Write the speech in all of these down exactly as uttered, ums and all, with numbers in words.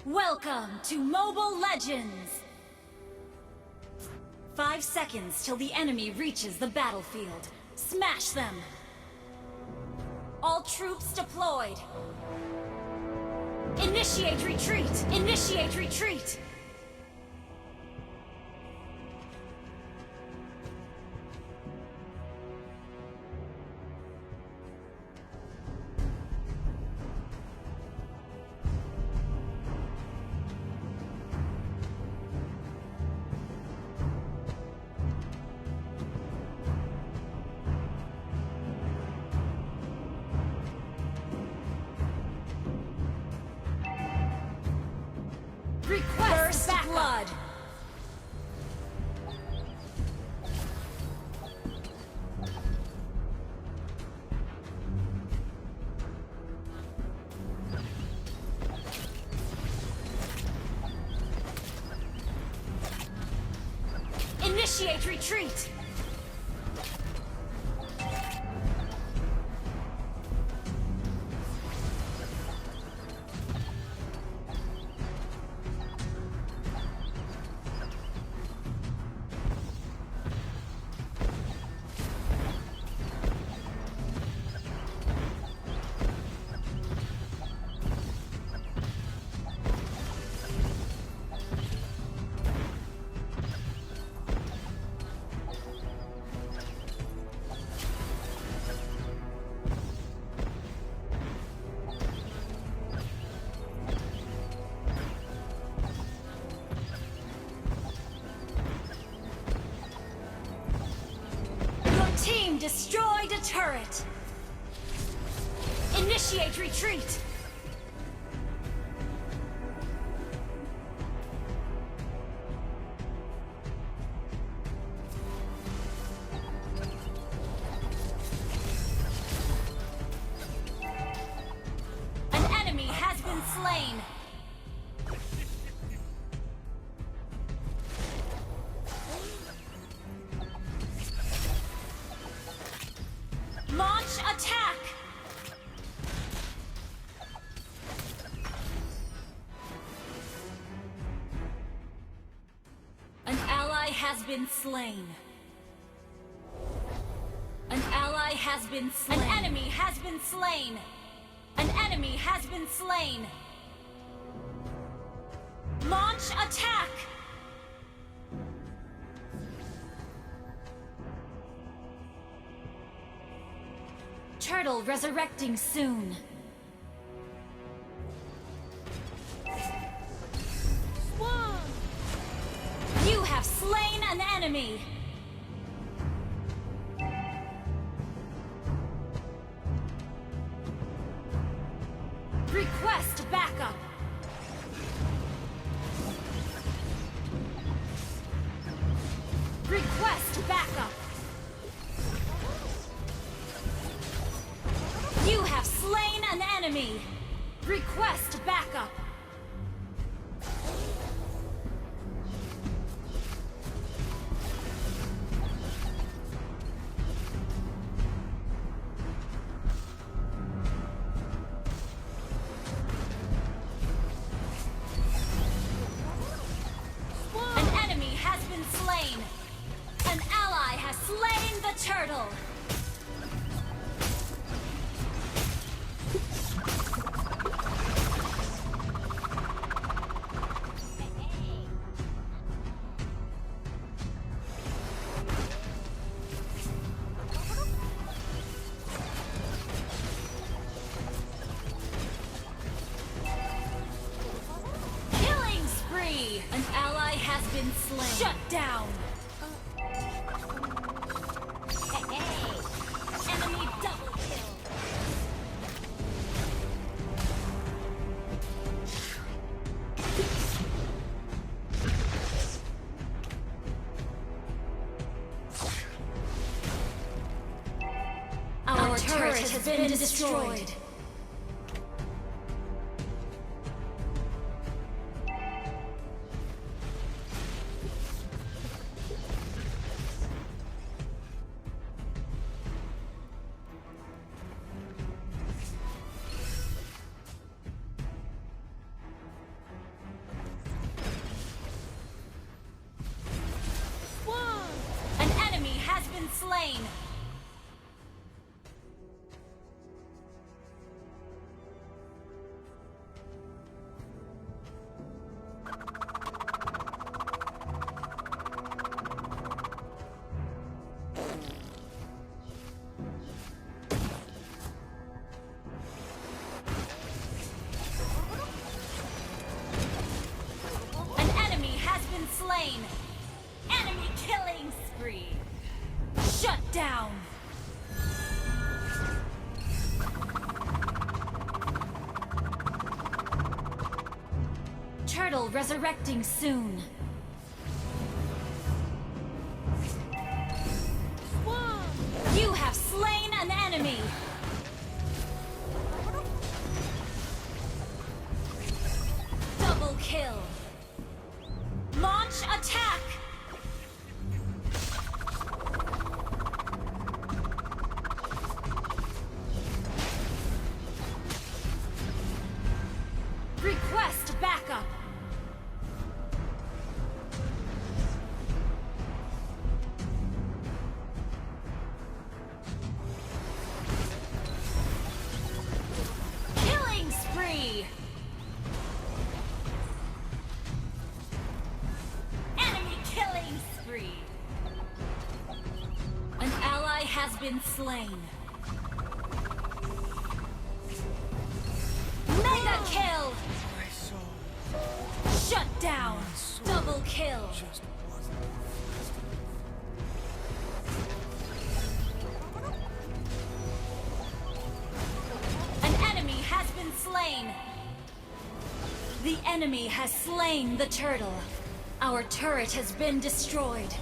Welcome to Mobile Legends! Five seconds till the enemy reaches the battlefield. Smash them! All troops deployed! Initiate retreat! Initiate retreat! Request backup. First blood. Initiate retreat! Your team destroyed a turret. Initiate retreat. An enemy has been slain. Launch attack! An ally has been slain. An ally has been slain. An enemy has been slain. An enemy has been slain. Launch attack! Turtle resurrecting soon. Swarm! You have slain an enemy! Request backup! Request backup! You have slain an enemy! Request backup! An enemy has been slain! An ally has slain the turtle! Killing spree! An ally has been slain. Shut down! Hey, hey. Enemy double kill. Our turret has been destroyed. slain. An enemy has been slain. Enemy killing spree. Shut down. Turtle resurrecting soon. You have slain an enemy. Double kill. Launch attack. Request backup. Killing spree. Enemy killing spree. An ally has been slain. Mega kill. Shut down. Double kill. An enemy has been slain. The enemy has slain the turtle. Our turret has been destroyed.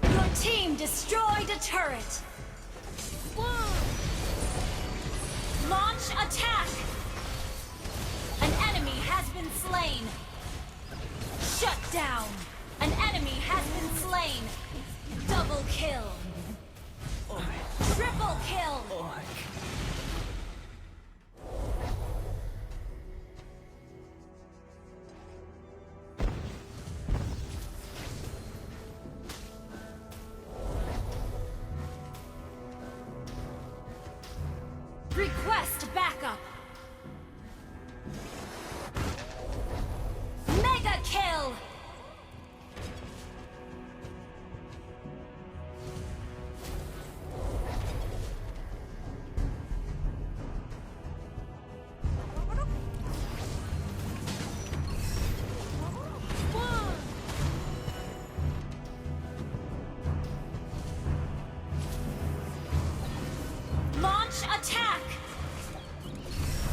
Your team destroyed a turret. Launch attack! An enemy has been slain. Shut down. An enemy has been slain. Double kill. Triple kill. Request backup. Mega kill. Launch attack!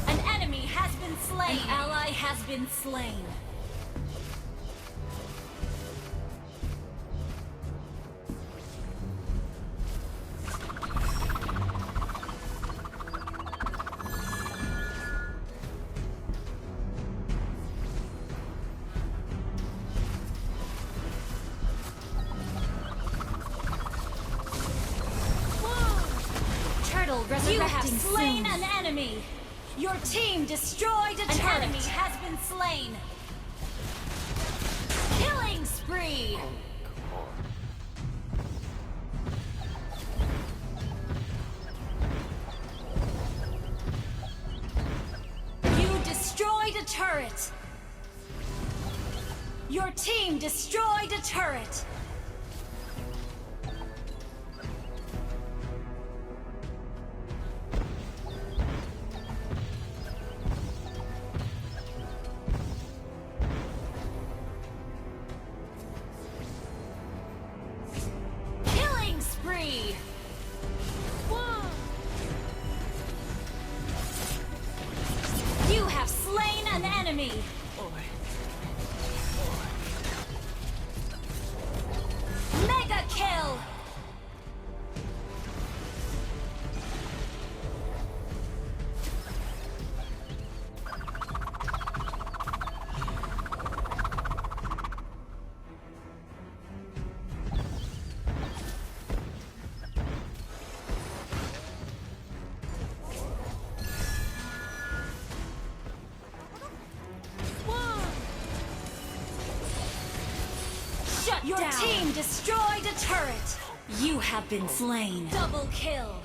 An enemy has been slain. An ally has been slain. Turtle resurrecting soon. You have slain an enemy. Your team destroyed a turret. An enemy has been slain. Killing spree. You destroyed a turret. Your team destroyed a turret. Killing spree! You have slain an enemy! Your team destroyed a turret. You have been slain. Double kill.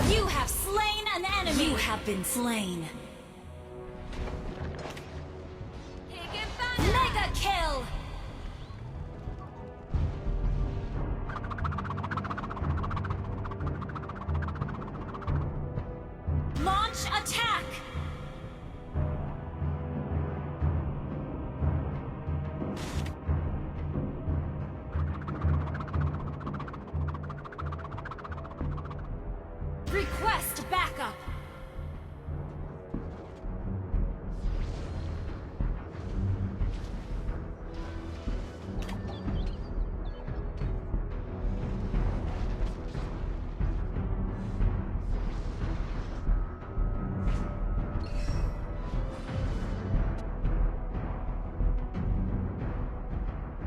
You have slain an enemy. You have been slain. Mega kill. Launch attack. Request backup.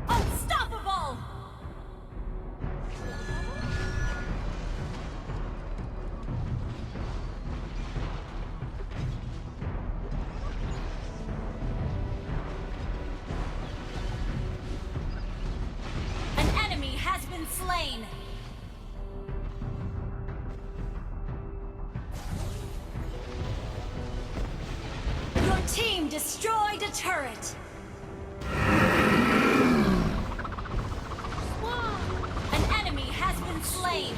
Unstoppable! An enemy has been slain. Your team destroyed a turret. An enemy has been slain.